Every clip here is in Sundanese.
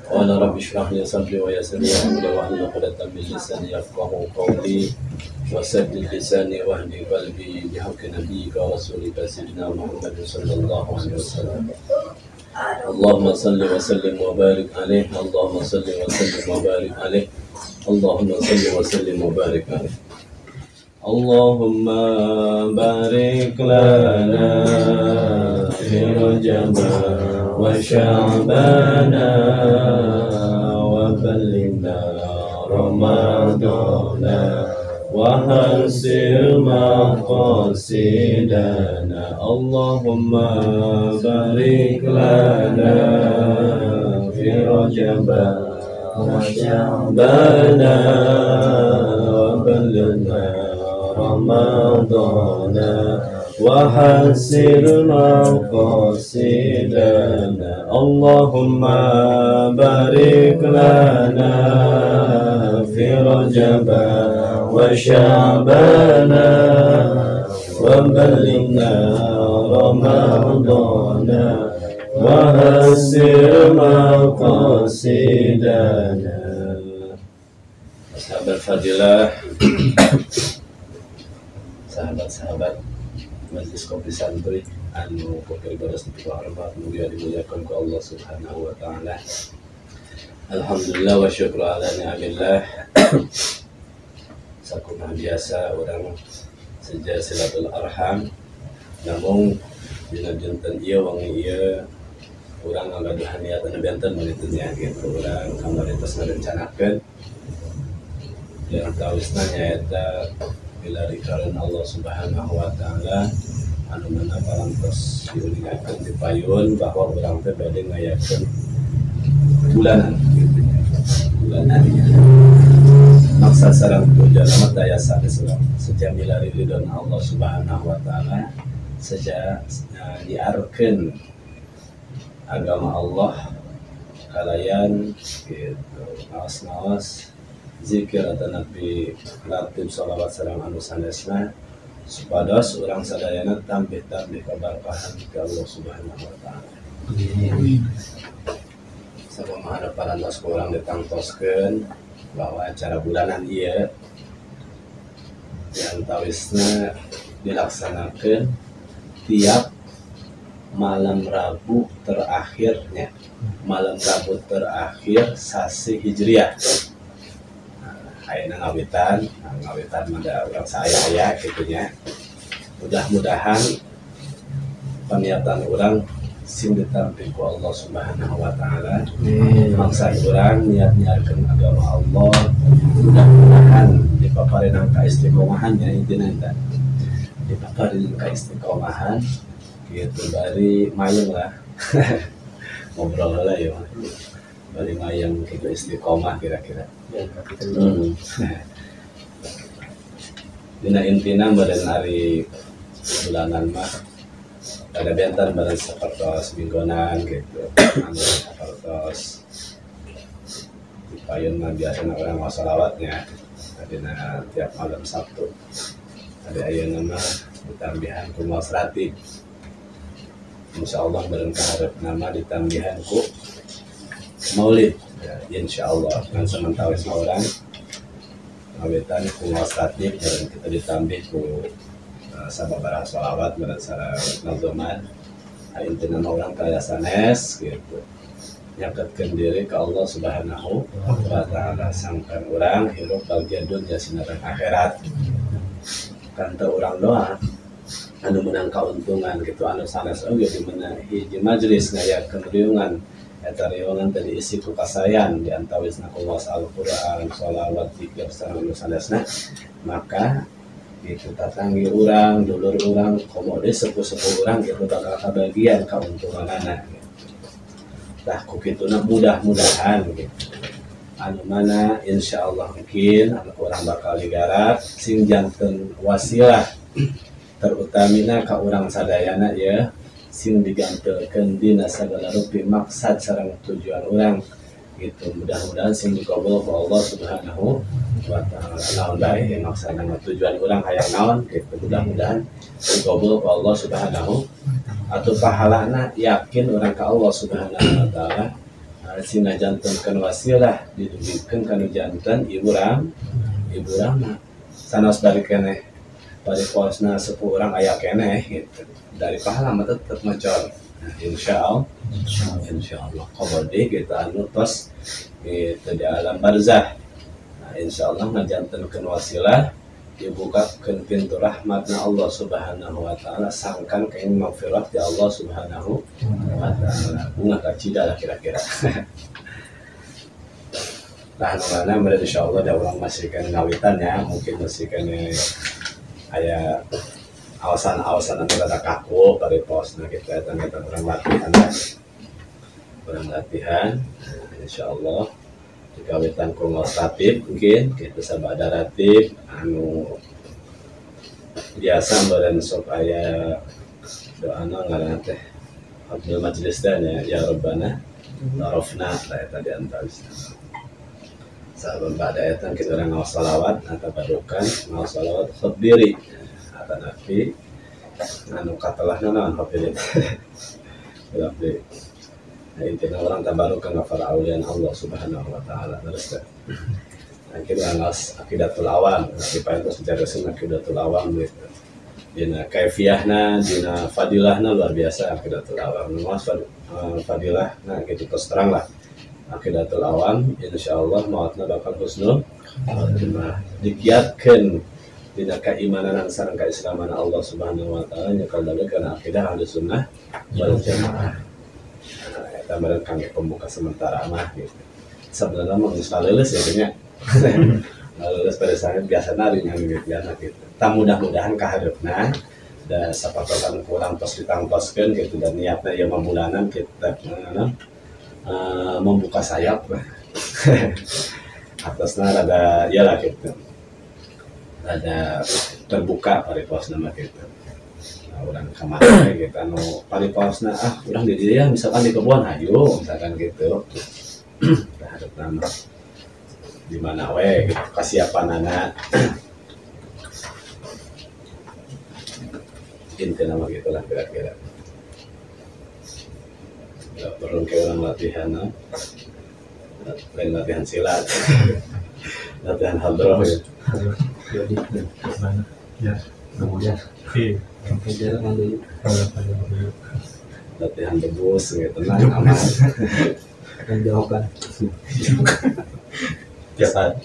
Qala rabbi shrah li sadri wa yassir li amri wahlul 'uqdatam min lisani yafqahu qawli wa saddid lisani wahdi qalbi bihaqqi nabiyyika wa rasulika sayyidina Muhammad sallallahu alaihi wasallam. Allahumma salli wa sallim wa barik alaihi. Allahumma salli wa sallim wa barik alaihi. Allahumma salli wa sallim wa barik alaihi. Allahumma barik lana fi Rajab wa Sya'bana wa ballighna Ramadana wa hasil maqasidana. Allahumma barik lana fi Rajab wa Sya'bana wa ballighna Ramadana wa hasil maqasidana. Allahumma barik lana fi Rajab wa Sya'bana wa ballighna Ramadana wa hasil maqasidana. Sahabat fadilah, sahabat-sahabat Majelis Kopi Santuy anu kopi baras nepi ka hormat, mugia dimuliakan ku Allah Subhanahu wa taala. Alhamdulillah wa syukru ala ni'amillah. Sakumaha biasa urang seja silatul arham, namun dina dinten ieu wangi ieu urang ngagaduhan niat anu benten begitu nya gitu. Urang kamari tos ngarencanakeun yang tawisna nyaeta milari karena Allah Subhanahu wa taala anu mana parantos diuningakeun di payun bahwa urang teh bade ngayakeun bulanan gitu nya. Bulanan maksa sareng tujuan mah daya sanes urang sejak milari ridho Allah Subhanahu wa taala, sejak diarkeun agama Allah kalayan gitu ngaos-ngaos zikir atau nabi latib sholawat sareng anu sanesna supados urang sadayana tambih-tambih keberkahan ke Allah Subhanahu wa taala. Sakumaha parantos ku urang ditangtoskeun bahwa acara bulanan ieu yang tawisna dilaksanakeun tiap malam Rabu terakhirnya, malam Rabu terakhir sasi Hijriah. Ayeuna ngawitan, ngawitan mah da urang saaya-aya kitu nya. Mudah-mudahan paniatan urang sing ditampi ku Allah Subhanahu wa taala. Maksad urang niat nyiarkeun agama Allah, mudah-mudahan dipaparinang ka istiqomahan nya intina eta. Dipaparinang ka istiqomahan gitu bari mayeng lah. Ngobrol heula ya. Bari mayeng kitu istiqomah kira-kira. Dina intina baren ari bulanan mah ada benten baren sapertos minggonan gitu. Anu sapertos di payun mah biasana urang maos sholawatnya. Dina tiap malam Sabtu. Ada ayeuna mah ditambihan ku maos ratib. Insyaallah baren kaharepna mah ditambihan ku Maulid. Ya, insyaallah kan samentawis urang ngawitan ku maos ratib dan kita ditambih ku sababaraha sholawat dan sareng nazoman. Intina mah urang kaya sanes gitu. Nyaketkeun diri ka Allah Subhanahu wa taala sangkan urang hirup bagian dunia sinareng akhirat. Kan teu urang doa anu menang kauntungan gitu anu sanes oge di mana hiji majelis ngayakeun riungan eta riungan teh diisi ku kasayan di antawisna ku maos Al-Qur'an, sholawat, zikir sareng anu sanesna, maka gitu tatanggi urang, dulur urang, komo deui sepuh-sepuh urang gitu bakal kabagian kauntunganana gitu. Tah ku kituna mudah-mudahan gitu. Anu mana insyaallah mungkin anu urang bakal digarap sing janten wasilah terutamina ka urang sadayana ya sing digampilkeun dina sagala rupi maksad sareng tujuan urang gitu. Mudah-mudahan sing dikabul ku Allah Subhanahu wa taala. Naon bae maksana tujuan urang hayang naon gitu. Mudah-mudahan dikabul ku Allah Subhanahu atau pahalana yakin urang ka Allah Subhanahu wa taala Sina jantenkeun wasilah didugikeun kana janten ibu rama sanes bari keneh pariposna sepuh urang aya keneh gitu dari pahala mah tetep ngocor. Nah, insyaallah qabdi gitu anu tos gitu di alam barzah. Nah, insyaallah ngajantenkeun wasilah dibukakeun pintu rahmatna Allah Subhanahu wa taala sangkan kain magfirah di Allah Subhanahu wa taala. Bunga kacida lah kira-kira. Nah, mana berarti insyaallah da urang masih kana ngawitan ya, mungkin masih kana aya awasan-awasan anu rada kaku pariposna kitu eta eta urang latihan ya. Urang latihan, nah, insyaallah dikawitan ku ngaos ratib mungkin kitu sabada ratib anu biasa meureun sok aya doana ngaranna teh Abdul Majlis dan ya Rabbana tarafna lah eta di antawisna. Saban bada eta kita urang ngaos salawat atau barukan ngaos salawat khadiri atau nafi anu katelahna naon khadiri. Berarti nah, intinya orang tabarukan para aulian Allah Subhanahu wa taala terus teh. Akhirnya ngaos akidatul awam, kita terus dijarasin akidatul awam gitu. Dina kaifiahna, dina fadilahna luar biasa akidatul awam. Ngaos fadilah, nah gitu terus terang lah. Akidatul awam insyaallah mautna bakal husnul khatimah. Dikiatkeun dina keimanan sareng keislaman Allah Subhanahu wa taala nyekal dalil kana akidah Ahlussunnah wal Jamaah. Eta meureun kangge pembuka sementara mah gitu. Sebenarnya mah geus leuleus ya nya. Leuleus pada saat biasana ari ngamimitian gitu. Tah mudah-mudahan kahareupna da sapatosan kurang tos ditangtoskeun gitu dan niatna ieu mah bulanan kita membuka sayap. Atasna rada iyalah gitu. Rada terbuka pariposna mah gitu. Orang kemana gitu anu pariposna ah urang di dieu ya misalkan di kebun hayu misalkan gitu. Terhadap nama di mana we gitu kasiapanana. Intina mah gitulah kira-kira. Enggak perlu ke orang latihan no? Lain latihan silat. Latihan hadroh gitu. Jadi mana? Ya, kemudian. Iya. Latihan debus gitu tenang aman. Menjauhkan. Tiap hari.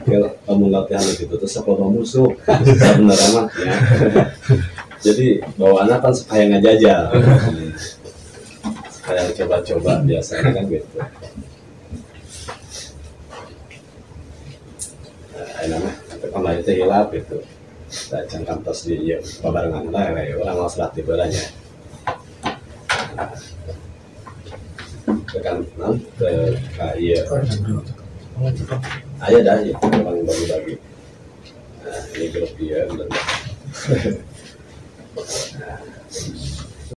Kalau kamu latihan gitu terus apa musuh sebenarnya mah ya. Jadi bawaannya kan supaya ngajajal. Supaya coba-coba biasanya kan gitu. Nah, enak mah kemarin teh hilap gitu. Tak cangkam tos di ieu babarengan lah we urang ngaos latih heula nya. Tekan naon teu ka ieu. Aya dah ieu urang bagi-bagi. Nah, ini grup ieu bener. Nah,